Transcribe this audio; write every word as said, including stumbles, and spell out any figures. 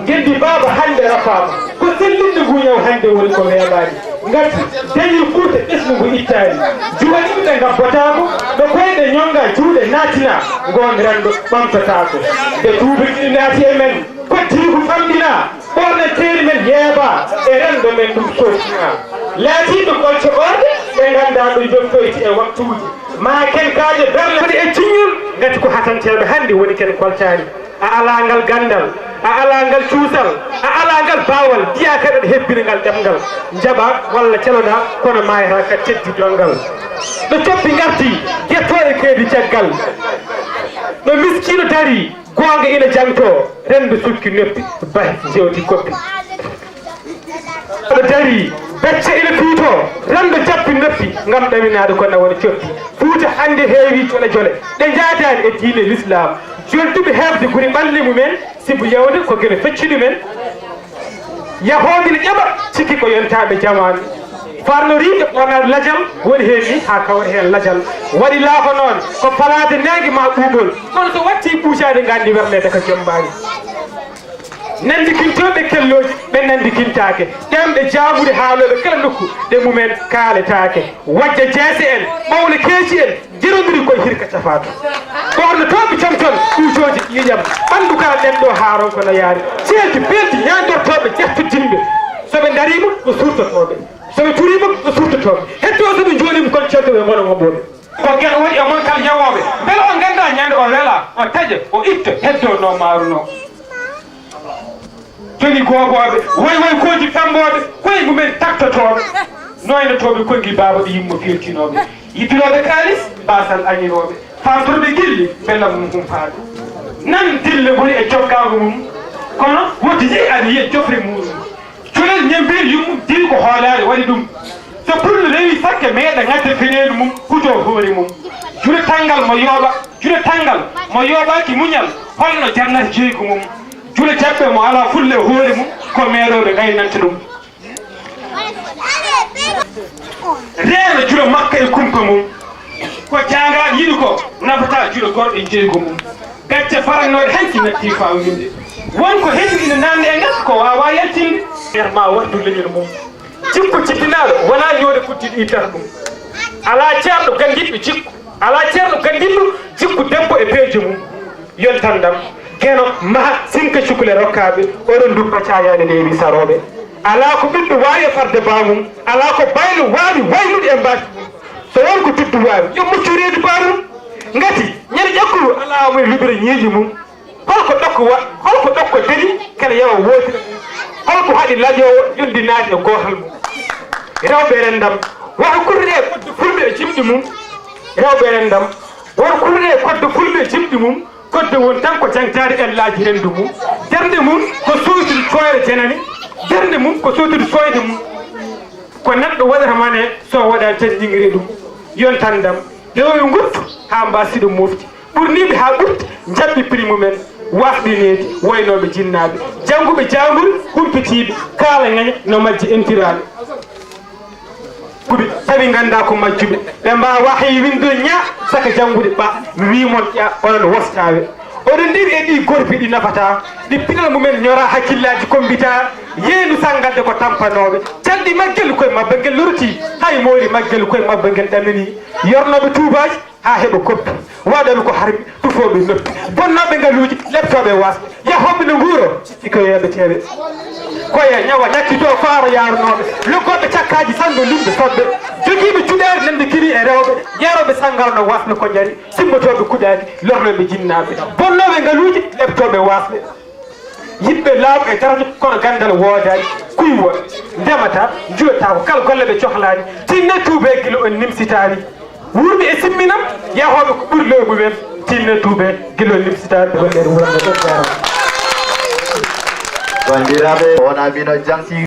Geddi baaba hannde rafaama, ko sellinde ngu ñaw hannde woni ko weeɓaani. Ngati dañi Fuuta ɓesngu ngu ittaani, juwaɗiiɓe ngabbotaako, ɗo koyɗe ñonnga juuɗe naatina, ngoon renndo ɓamtotaako. Nde tuubi ɗiɗi naati e men, koddiigu famɗinaa, ɓoornanteeri men yeebaa, e renndo men ɗum sooftinaa. Laatiiɓe kolce ɓoorɗe, ɓe nganndaa ɗo njottoyti e waktuuji, maa kenkaaje berle. Woni e ciññol, ngati ko hatanteeɓe hannde woni ken koltaani. A alaa ngal ganndal, a alaa ngal cuusal, a alaa ngal baawal, mbiyaa kadi aɗa hebbina ngal ɗemngal. Njaɓaa walla celoɗaa, kono maayataa ka teddi donngal. Ɗo coppi ngarti, gettooɗe keedi caggal. Ɗo miskiino darii, goonga ina jangtoo, renndo sukki noppi, bahi jewti koppi. Aɗa darii, becce ina tuutoo, renndo jappi noppi, ngam ɗaminaade ko nawani coppi. Fuuta hannde heewi jole jole, ɗe njaadaani e diine Lislaam. Jolduɓe heɓde guri ɓalli mumen, sibu yawde ko gila fecci ɗumen. Yahooɓe ina ƴeɓa, sikki ko yontaaɓe jamaanu. Farnoriiɓe ɓornaade lajal, woni heen ni haa kawra heen lajal. Waɗi laafa noon, ko falaade naange maa ɓuuɓol. Kono so wattii ɓuujaade, nganndi werleede ko jemmbaani. Nanndikintooɓe kellooji, ɓe nanndikintaake. Ɗemɗe jaabuɗe haalooɓe kala nokku, ɗe mumen kaaletaake. Wajja jeese en, ɓowle keeci en, njerondiri koye hirka cafaaka. Ɓoornotooɓe comcon, ɓuujooji ƴiiƴam, ɓanndu kala ɗenɗo haaron ko nayaari. Ceelti, peelti, ñaantortooɓe, ƴettudinɓe. So ɓe ndariima, ko suurtotooɓe. So ɓe turiima, ko suurtotooɓe. Heddoo so ɓe njooɗiima, kono ceeltooɓe ngona ngoɓooɓe. Ko geɗo woni e mon kala yawooɓe. Mbele o nganndaa ñande o wela, o taƴa, o itta, heddoo no maarunoo. Joni goobooɓe, woy woy kooji femmbooɓe, koye mumen taktotooɓe, nooynotooɓe konngi baaba ɓe yimmo firtinooɓe, yibbinooɓe kaalis, baasal añirooɓe, faamtorɓe gilli, mbela mum humpaade. Nan dille woni e jokkaango mum, kono woodi yii aɗa yiya jofre muuɗum. Culel ñembiir yummum diri ko hoolaare waɗi ɗum. So pullo rewi sakke meeɗa ŋadde peneelu mum, hutoo hoore mum. Jule tanngal mo yooɓa, jule tanngal mo yooɓaaki muñal, holno jarnata jeygu mum? Jule jaɓɓe mo alaa fulla e hoore mum, ko meeɗooɓe ngaynanta ɗum. Reeno jule makka e kumpa mum, ko jaangaaɗo yiɗi ko nafata jule gorɗo e jeygu mum. Gacce farannooɗe hanki natti fawinde. Won ko hendu ina naamni e ngas ko waawaa yaltinde. Nder ma wattu leñol mum. Jikku jippinaaɗo wonaa ñoode kuttiiɗo ittata ɗum. Alaa ceerno ganndiɗɗo jikku, alaa ceerno ganndiɗɗo jikku debbo e peeje mum. Yontan ndam, geno, maha, sinka cukle rokkaaɓe, oɗon nduppa caayaani neewi sarooɓe. Alaa ko ɓiɗɗo waawi e farde baamum, alaa ko baylo waawi waylude e mbaadi mum. So won ko tuddu waawi, yo muccu reedu baamum. Ngati, ñande ƴakkuru alaa mo e luɓira ñiiƴe mum. Hol ko ɗokko wa-, hol ko ɗokko dañi kala yawa wootira mum? Hol ko haɗi lajoowo yonndi naati e gootal mum? Rewɓe renndam, woto kurre e kodde fulɓe e jimɗi mum. Rewɓe renndam, woto kurre e kodde fulɓe e jimɗi mum. Kodde won tan ko jaŋtaade ellaaji renndu mum. Darnde mum ko sooytude cooyre janani. Darnde mum ko sooytude sooyde mum. Ko neɗɗo waɗata mane so waɗaani tan ñiŋre ɗum. Yontan ndam. Rewɓe nguttu haa mbaasi ɗum mofti. Ɓurniiɓe haa ɓurti, njaɓɓi prix mumen, waasɓe needi, waynooɓe jinnaaɓe, jannguɓe jaangol, humpitiiɓe, kaala ngaña no majji entiraaɓe. Kuɓi, tawi nganndaa ko majjuɓe, ɓe mbaawaa hay winndo ña, saka janngude ɓa, mi wii mon ƴa, onon wostaaɓe. Oɗon ndewi e ɗii gorpi ɗi nafataa, ɗi pinal mumen ñoraa, hakkillaaji kombitaa, yeendu sanngadde ko tampanooɓe, calɗi maggel koye mabba ngel lortii, hay moori maggel koye mabba ngel ɗamini, yornooɓe tuubaaji, haa heɓa koppi, waɗooɓe ko harmi, tufooɓe noppi, bonnooɓe ngaluuji, leptooɓe waasɓe, yahooɓe no nguuro, sikkoyeeɓe teeɓe. Koye ñawa ñakkitoo ko ara yaarunooɓe, loggooɓe cakkaaji sanndo limɓe soɓɓe, jogiiɓe cuɗeere nande kiri e rewɓe, yarooɓe sanngara no waasɓe ko njari, simmotooɓe kuɗaali, lornooɓe jinnaaɓe, bonnooɓe ngaluuji, leptooɓe waasɓe. Yiɗɓe laamu e daraja kono ganndal woodaani, kuuwa, ndemata, njuwata ko kala golle ɓe cohlaani, tinne tuubee gila on nimsitaani. Wuurɓe e simminam, yahooɓe ko ɓuri lewru mumen, tinne tuubee gila on nimsitaani, ɓe wonde e wuro ngo fof jaaraama. Banndiraaɓe, wonaa miin on jangti.